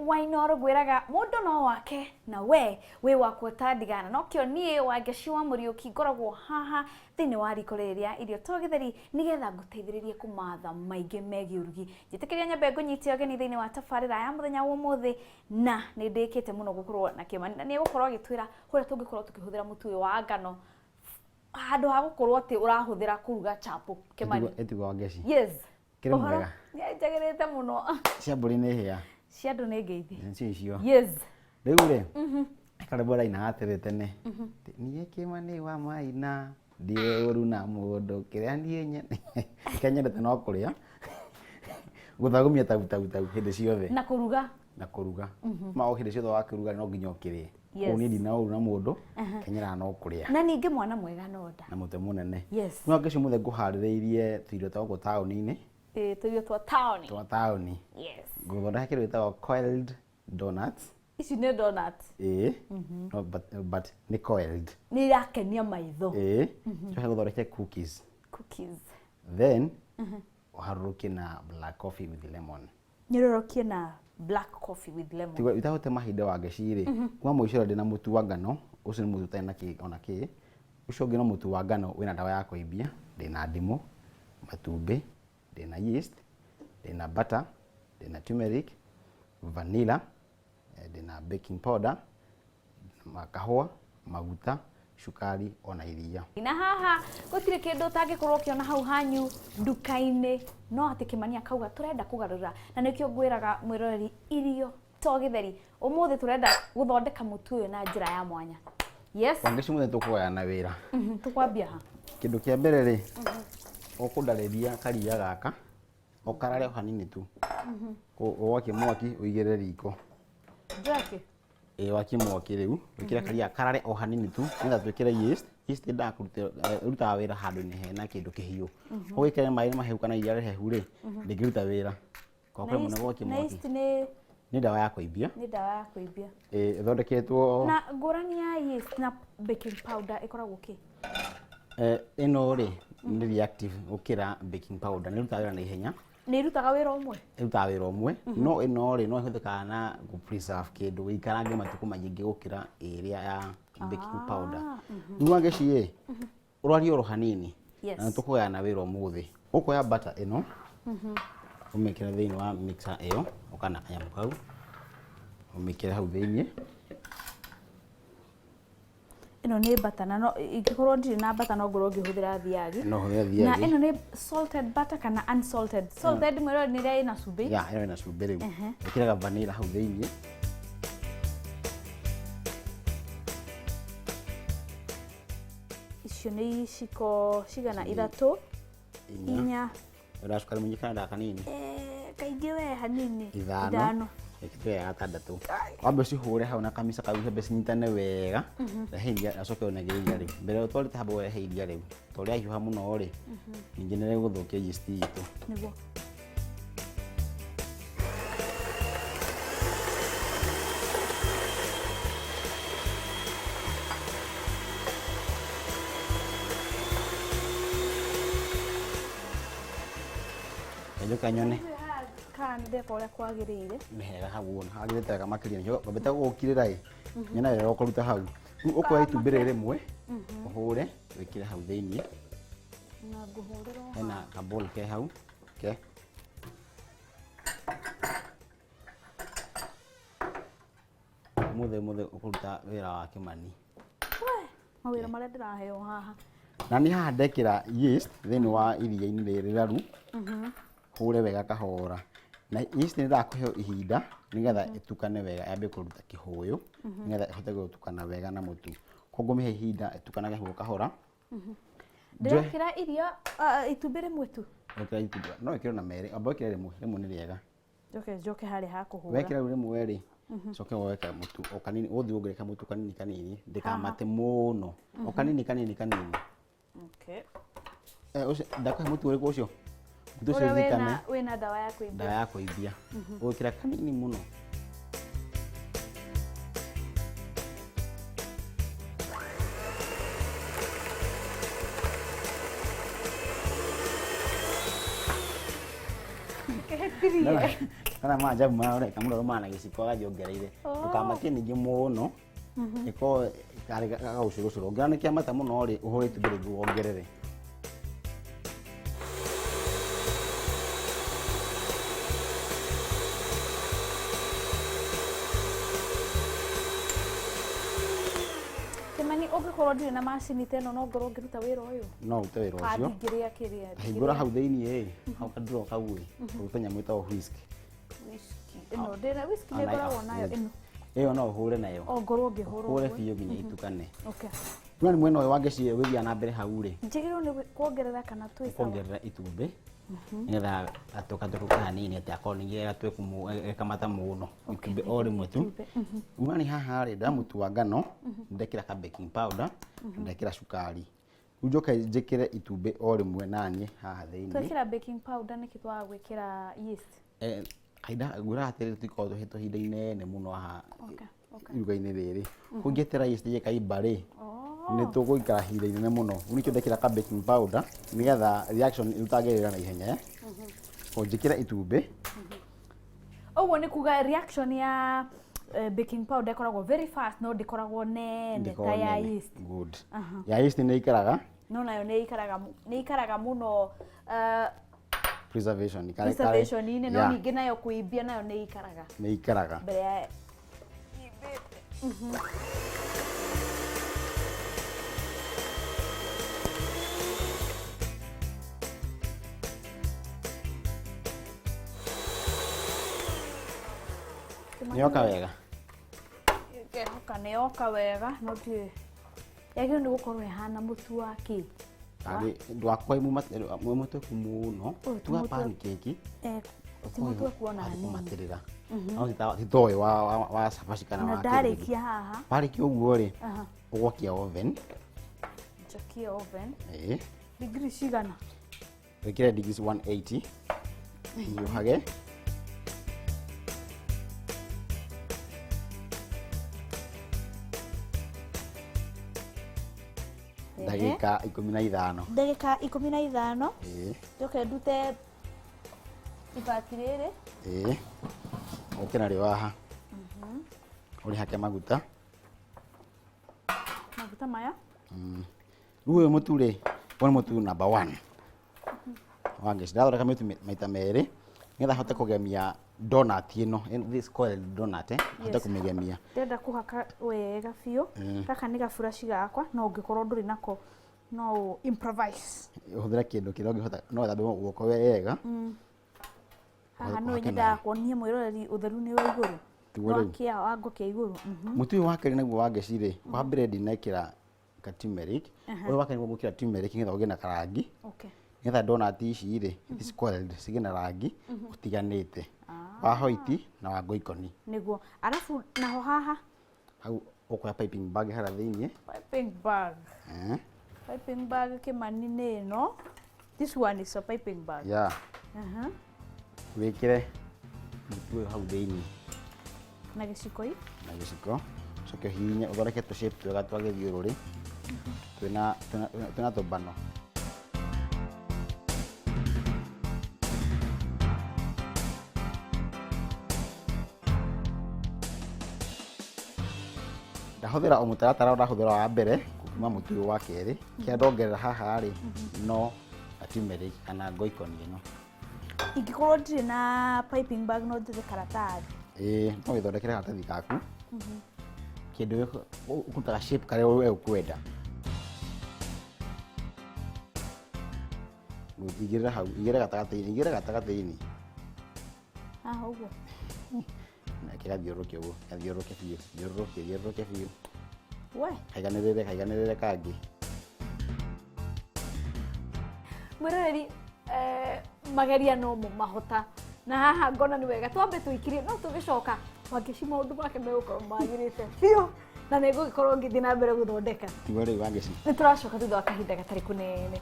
Wa Inooro ngwĩraga mũndũ no wake na we wĩ wakwa ũtandigana. Nokĩo niĩ Wangeci wa Mũriũki ngoragwo haha thĩinĩ wa riko rĩrĩ rĩa irio to gĩtheri nĩgetha ngũteithĩrĩrie kũmatha maingĩ megiĩ ũrugi. Njĩtĩkĩria nyambe ngũnyite ũgeni thĩinĩ wa tabarĩra ya mũthenya wa ũmũthĩ na nĩ ndĩkĩte mũno gũkorwo na Kĩmani na nĩ egũkorwo agĩtwĩra ũrĩa tũngĩkorwo tũkĩhũthĩra mũtu ũyũ wa ngano handũ ha gũkorwo atĩ ũrahũthĩra kũruga chapo. Kĩmani. Ĩtigwo Wangeci. Yes. Kĩrĩ Ũhoro? mwega. Nĩ njagĩrĩte mũno. Cia mbũri nĩ hĩa. Cia andũ nĩ ngeithi. Nĩcio icio. Yes. Rĩu rĩ, karwĩmbo rainaga atĩrĩ tene. Niĩ Kĩmani wa Maina, ndirĩ ũru na mũndũ, kĩrĩa niĩ nyendete, kĩrĩa nyendete no kũrĩa, gũthagumia tau tau tau hĩndĩ ciothe. Na kũruga. Na kũruga. Ma o hĩndĩ ciothe wakĩruga no nginya ũkĩrĩe. Yes. Kũu niĩ ndina ũru na mũndũ, kenyeraga no kũrĩa. Na ningĩ mwana mwega no nda. Na mũtwe mũnene. Yes. No ngĩcio mũthenya ngũharĩrĩirie tũirio twa gũkũ taũni-inĩ. Ĩĩ tũirio twa taũni. Twa taũni. Yes. Ngũthondeka kĩndũ gĩtagwo coiled donuts. Ici nĩ donuts. Ĩĩ. No, but nĩ coiled. Nĩ irakenia maitho. Ĩĩ. Njoke ngũthondeke cookies. Cookies. Then ũharũrũkie na black coffee with lemon. Nyũrũrũkie na black coffee with lemon. Tiga itahũte mahinda Wangeci rĩ, kuma mũico ũrĩa ndĩna mũtu wa ngano, ũcio nĩ mũtu ũtarĩ na kĩ ona kĩ, ũcio ũngĩ no mũtu wa ngano wĩna ndawa ya kũimbia, ndĩna ndimũ, matumbĩ, ndĩna yeast, ndĩna butter, ndĩna turmeric, vanilla, ndĩna baking powder, kahũa, maguta, cukari ona iria. Na haha gũtirĩ kĩndũ ũtangĩkorwo ũkĩona hau hanyu nduka-inĩ, no atĩ Kĩmani akauga tũrenda kũgarũra, na nĩkĩo ngwĩraga mwĩroreri irio to gĩtheri. Ũmũthĩ tũrenda gũthondeka mũtu ũyũ na njĩra ya mwanya. Yes. Wangeci mũthenya tũkũgayana wĩra. Tũkwambia ha? Kĩndũ kĩa mbere rĩ, ũkũndarĩria karia gaka, ũkarare o hanini tu. Ũgwakie mwaki ũigĩrĩre riko. Njoke? Ĩĩ wakie mwaki rĩu, wĩkĩre karia karare o hanini tu, nĩgetha twĩkĩre yeast. Yeast yendaga kũruta ĩrutaga wĩra handũ-inĩ hena kĩndũ kĩhiũ. Ũgĩkĩra maĩ mahehu kana iria rĩhehu rĩ, ndĩngĩruta wĩra. Kwa kwĩ mũno gwakia Na mwaki. yeast nĩ Nĩ ndawa ya kũimbia. Nĩ ndawa ya kũimbia. Ĩĩ ĩthondeketwo Na ngũrani ya yeast na baking powder ĩkoragwo kĩ? Ĩno rĩ nĩ reactive gũkĩra baking powder, nĩ ĩrutaga wĩra na ihenya. Nĩ ĩrutaga wĩra ũmwe? Ĩrutaga wĩra ũmwe, no ĩno rĩ no ĩhũthĩkaga na gũ preserve kĩndũ gĩikarange matukũ maingĩ gũkĩra ĩrĩa ya baking powder. Rĩu Wangeci ĩ, ũrarie oro hanini Yes. na nĩtũkũgayana wĩra ũmũthĩ. Ũkuoya butter ĩno ũmĩkĩre thĩinĩ wa mixer ĩyo, ũkana kanyamũ kau ũmĩkĩre hau thĩinĩ. Ĩno nĩ butter na no ingĩkorwo ndirĩ na butter no ngorwo ngĩhũthĩra thiagi. No ũhũthĩre Na thiagi. ĩno nĩ salted butter kana unsalted? Salted mwĩrore nĩ ĩrĩa ĩna cumbĩ. Ya, ĩno ĩna cumbĩ rĩu. Ĩkĩraga vanilla hau thĩinĩ. Icio nĩ iciko cigana? Ithatũ? Inya. Inya. Wenda cukari mũingĩ kana ndaga kanini? Kaingĩ we hanini. Ithano. Ithano. Reke tuoye gatandatũ. Wambe ũcihũre hau na kamisa kau ciambe cinyitane wega. Rehe iria, acoke ũnengere iria rĩu. Mbere ũtwarĩte hamba ũrehe iria rĩu. Tondũ rĩahiũha mũno rĩ, ningĩ nĩ rĩgũthũkia yeast itũ. Nĩguo. Njoka nyone. Kana nĩ ndeka ũrĩa kwagĩrĩire. Nĩ hega hau ũguo, hagĩrĩte wega makĩria. Nĩkĩo ngwambĩte gũgũkirĩra ĩ, nyona wega ũkũruta hau. Rĩu ũkoya itumbĩ rĩrĩ rĩmwe, ũhũre, wĩkĩre hau thĩiniĩ. Na ngũhũrĩra o Hena ka bowl ke hau, ke. Ũmũthĩ ũmũthĩ ũkũruta wĩra wa Kĩmani. We, mawĩra marĩa ndĩraheo haha. Na niĩ haha ndekĩra yeast thĩinĩ wa iria-inĩ rĩrĩ rĩraru, hũre wega kahora. Na yeast nĩ yendaga kũheo ihinda nĩgetha ĩtukane wega yambie kũruta kĩhũyũ, nĩgetha ĩhote gũtukana wega na mũtu. Koguo mĩhe ihinda ĩtukanage hau kahora. Ndĩrekĩra iria itumbĩ rĩmwe tu. Wekĩra itumbĩ, no wĩkĩre na merĩ, amba wĩkĩre rĩmwe, rĩmwe nĩ rĩega. Njoke njoke harĩa ha kũhũra. Wekĩra rĩu rĩmwe rĩ, coke woe kamũtu o kanini, ũthiĩ wongerere kamũtu kanini kanini, ndĩkamate mũno, o kanini kanini kanini. Okay. Ũcio ndakũhe mũtu ũrĩkũ ũcio? Mũtu ũcio Ũrĩa ũririkane wĩna wĩna ndawa ya kũimbia. Ndawa ya kũimbia. Ũgwĩkĩra kanini mũno. Kana maajabu maroreka mũndũ arũmaga na gĩciko agathiĩ ongereire. Ndũkamatie ningĩ mũno. Ĩkorwo karĩ gagũcũrũcũrũ. Ũngĩona nĩ kĩamata mũno rĩ, ũhũre itumbĩ rĩngĩ wongerere. Kĩmani, ũngĩkorwo ndirĩ na macini ta ĩno, no ngorwo ngĩruta wĩra ũyũ? No ũrute wĩra Ka ũcio. Ndingĩrĩa kĩrĩa? Hingũra hau thĩiniĩ ĩ, hau kanduro kau ĩ, ũrute nyamũ ĩtagwo whisk. Whisky ĩno ndĩna, whisky nĩ Ona- ngoragwo nayo ĩno. Ĩyo no ũhũre nayo. O ngorwo ngĩhũra Ũhũre ũguo. biũ nginya itukane. Okay. Rĩu nĩ mwena ũyũ wa ngeci ũgĩthiĩ na mbere hau rĩ, Njagĩrĩirwo nĩ kuongerera kana twĩ sawa? Kuongerera itumbĩ nĩgetha gatũkatũkũ hanini, atĩ akorwo ningĩ gatweku gekamata mũno, itumbĩ o rĩmwe tu. Uma nĩ haha rĩ, ndoya mũtu wa ngano, ndekĩra ka baking powder, ndekĩra cukari, rĩu njoke njĩkĩre itumbĩ o rĩmwe naniĩ haha thĩiniĩ. Twekĩra baking powder nĩkĩ twaga gwĩkĩra yeast? Kahinda ngwĩraga atĩrĩrĩ, tũtikoragwo tũhetwo ihinda inene mũno haha Okay. iruga-inĩ rĩrĩ, kũngĩetera yeast ĩkaimba rĩ, Oh. nĩ tũgũikara ihinda inene mũno. Rĩu nĩkĩo ndekĩra ka baking powder nĩgetha reaction ĩrutage wĩra na ihenya, eh. O njĩkĩre itumbĩ. Ũguo nĩ kuga reaction ya baking powder ĩkoragwo very fast, no ndĩkoragwo nene ta Ndĩkoragwo ya nene. yeast. Good. Ya yeast nĩ ikaraga. No nayo nĩ ikaraga mũno Preservation preservation-inĩ, no ningĩ nayo kũimbia nayo nĩ ikaraga Nĩ ikaraga. mbere ya imbĩte. Nĩ yoka wega. Ngehoka nĩ yoka wega, no ndiũĩ, yagĩrĩirwo nĩ gũkorwo ĩhana mũtu wa kĩ? Tarĩ ndwakorwo mwĩ mũtweku mũno. Ũyũ ti Tuga mũtweku. pancake. Ti mũtweku ona hanini. Kũmatĩrĩra no ti ta ũyũ wa cabaci kana Na wa kĩndũ kĩngĩ. ndarĩkia haha? Warĩkia ũguo rĩ, ũgwakia oven. Njakie oven. Ĩĩ. Digiri cigana? Wĩkĩre degrees 180, hiũhage. Ndagĩka 15. Ndagĩka 15. Ĩĩ. Njoke ndute ibati rĩrĩ. Ĩĩ, ũke narĩo haha, ũrĩhake maguta. Maguta maya. Rĩu ũyũ mũtu rĩ, ũyũ nĩ mũtu number one wa ngeci. Ndathondeka mĩtu maita merĩ nĩgetha hote kũgemia donut ĩno, this called donut, hote kũmĩgemia. Ndĩrenda kũhaka wega biũ. Gaka nĩ gaburaci gakwa, no ũngĩkorwo ndũrĩ nako no improvise. Ũhũthĩre kĩndũ kĩrĩa ũngĩhota, no ũthambe guoko wega. Haha nĩ Ũhake nyendaga nayo. kuonia mwĩroreri ũtheru nĩ wa igũrũ. Tiguo rĩu. Wa kĩwango kĩa igũrũ. Mũtu ũyũ wa kerĩ naguo wa ngeci rĩ, wa mbere ndinekĩra ka turmeric, ũyũ wa kerĩ nĩguo ngwĩkĩra turmeric nĩgetha ũgĩe na karangi, nĩgetha donut ici rĩ, this coiled, cigĩe na rangi ũtiganĩte wa white na wa ngoikoni. Nĩguo, arabu naho haha? Hau ũkoya piping bag harĩa thĩiniĩ. Piping bag. Piping bag, Kĩmani, nĩ ĩno. This one is a piping bag. Yeah. Wĩkĩre mũtu ũyũ hau thĩiniĩ. Na gĩciko i? Na gĩciko, ũcoke ũhihinye ũthondeke tũ shape twega twa gĩthiũrũrĩ twĩna tũmbano. Ndahũthĩra o mũtaratara ũrĩa ndahũthĩra wa mbere kuma mũtu ũyũ wa kerĩ, kĩrĩa ndongerera haha rĩ, no turmeric kana ngoikoni ĩno. Ingĩkorwo ndirĩ na piping bag, no njethe karatathi? Ĩĩ, no wĩthondekere karatathi gaku, kĩndũ ũkũrutaga shape karĩa we ũkwenda. Igĩrĩra hau, igĩrĩra gatagatĩ-inĩ, igĩrĩra gatagatĩ-inĩ. Haha ũguo? Na kĩgathiũrũrũke ũguo, gathiũrũrũke biũ, thiũrũrũke, thiũrũrũke biũ. We. Kaiganĩrĩre, kaiganĩrĩre kangĩ. Mwĩroreri, mageria no mo mahota, na haha ngona nĩ wega twambe tũikirie, no tũgĩcoka Wangeci maũndũ make megũkorwo magĩrĩte biũ na nĩ ngũgĩkorwo ngĩthiĩ na mbere gũthondeka. Tiguo rĩu, Wangeci. Nĩ tũracoka thutha wa kahinda gatarĩ kũnene.